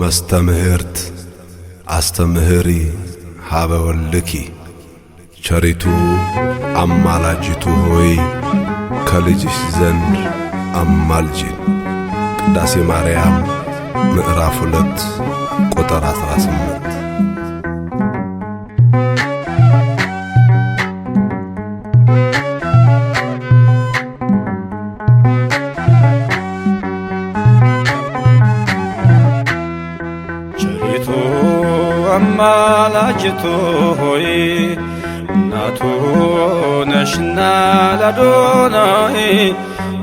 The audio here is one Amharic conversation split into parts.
መስተምህርት አስተምህሪ ኀበ ወልድኪ። ቸሪቱ አማላጅቱ ሆይ ከልጅሽ ዘንድ አማልጂን። ቅዳሴ ማርያም ምዕራፍ 2 ቁጥር 18። ቸሪቱ አማላጅቱ ሆይ እናቱ ነሽና ላዶናይ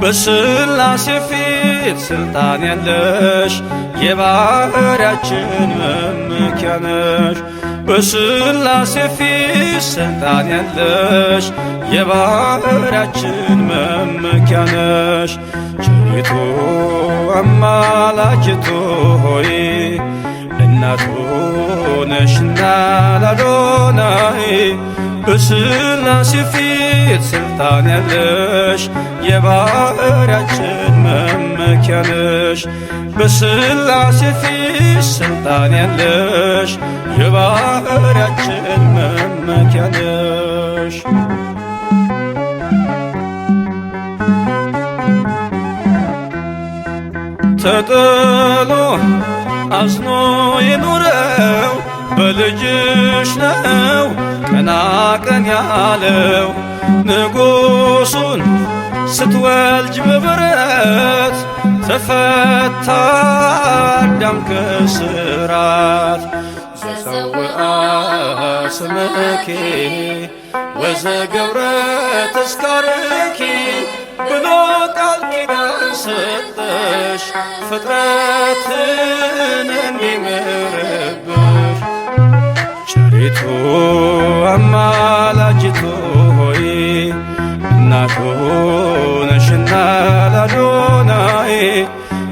በሥላሴ ፊት ሥልጣን ያለሽ የባሕርያችን መመኪያ ነሽ። በሥላሴ ፊት ሥልጣን ያለሽ የባሕርያችን መመኪያ ነሽ። ቸሪቱ አማላጅቱ ሆይ እናቱ ነሽና ላዶናይ በሥላሴ ፊት ሥልጣን ያለሽ የባሕርያችን መመኪያ ነሽ። በሥላሴ ፊት ሥልጣን ያለሽ የባሕርያችን መመኪያ ነሽ። ተጥሎ አዝኖ የኖረው በልጅሽ ነው ቀና ቀን ያለው። ንጉሡን ስትወልጅ በበረት ተፈታ አዳም ከስራት። ዘጸውዐ ስምኪ ወዘገብረ ተስካርኪ ብሎ ቃል ኪዳን ሰጠሽ ፍጥረትን እንዲምርብሽ። ቸሪቱ አማላጅቱ ሆይ እናቱ ነሽና ላዶናይ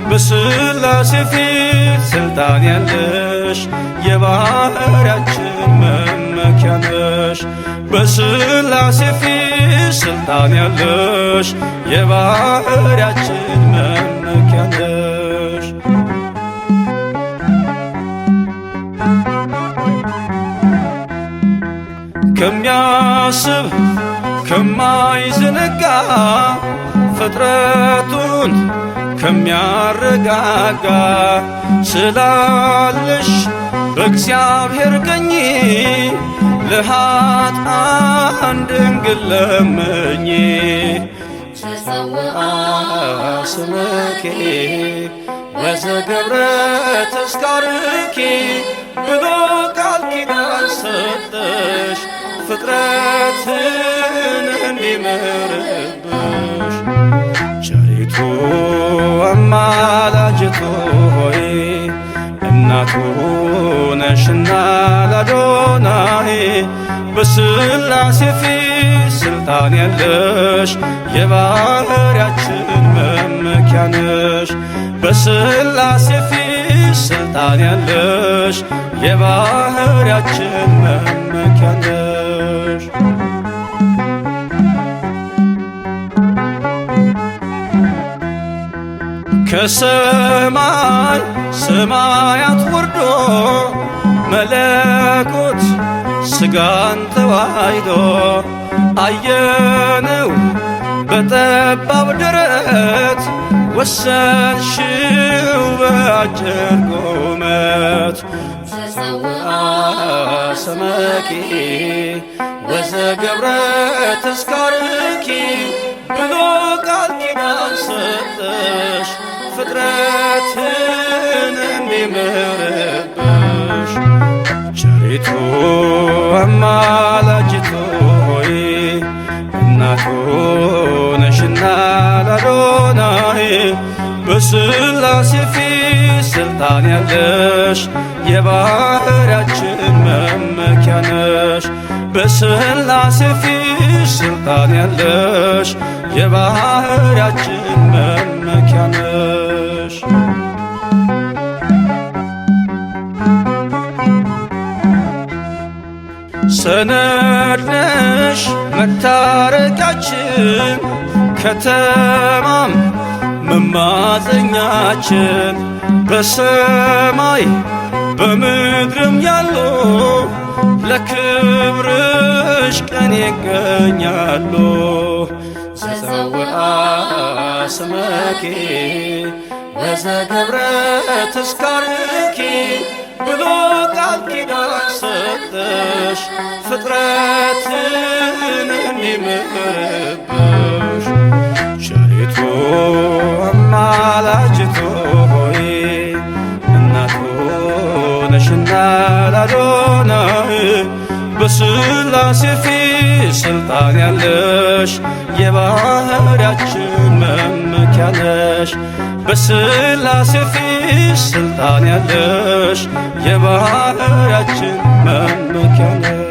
በሥላሴ ፊት ሥልጣን ያለሽ የባሕርያችን መመኪያ ነሽ። በሥላሴ ፊት ሥልጣን ያለሽ የባሕርያችን መመኪያ ነሽ። ከሚያስብ ከማይዘነጋ ፍጥረቱን ከሚያረጋጋ ስላለሽ በእግዚአብሔር ቀኝ ለኃጥአን ድንግል ለምኚ። ዘጸውዐ ስምኪ ወዘገብረ ተስካርኪ ብሎ ቃል ኪዳን ሰጠሽ ፍጥረትን እንዲምርብሽ። ቸሪቱ አማላጅቱ ሆይ እናቱ ነሽና ላዶናይ በሥላሴ ፊት ሥልጣን ያለሽ የባሕርያችን መመኪያ ነሽ። በሥላሴ ፊት ሥልጣን ያለሽ የባሕርያችን መመኪያ ነሽ። ከሰማይ ሰማያት ወርዶ መለኮት ሥጋን ተዋሕዶ አየነው በጠባብ ደረት ወሰንሽው በአጭር ቁመት። ዘጸውዐ ስምኪ ወዘገብረ ተስካርኪ ብሎ ቃል ኪዳን ሰጠሽ ፍጥረትን እንዲምርብሽ። ቸሪቱ አማላጅቱ ሆይ እናቱ ነሽና ላዶናይ በሥላሴ ፊት ሥልጣን ያለሽ የባሕርያችን መመኪያ ነሽ። በሥላሴ ፊት ሥልጣን ያለሽ የባሕርያችን መመኪያ ነሽ። ሰነድ ነሽ መታረቂያችን ከተማም መማፀኛችን በሰማይ በምድርም ያሉ ለክብርሽ ቀን ይገኛሉ። ዘፀውአ ስመኪ ወዘገብረ ተስካርኪ ብሎ ቃል ኪዳን ሰጠሽ ፍጥረትን እንዲምርብሽ። ቸሪቱ አማላጅቱ ሆይ እናቱ ነሽና ላዶናይ በሥላሴ ፊት ስልጣን ያለሽ የባህርያችን መመኪያ ነሽ። በሥላሴ ፊት ስልጣን ያለሽ የባህርያችን መመኪያ ነሽ።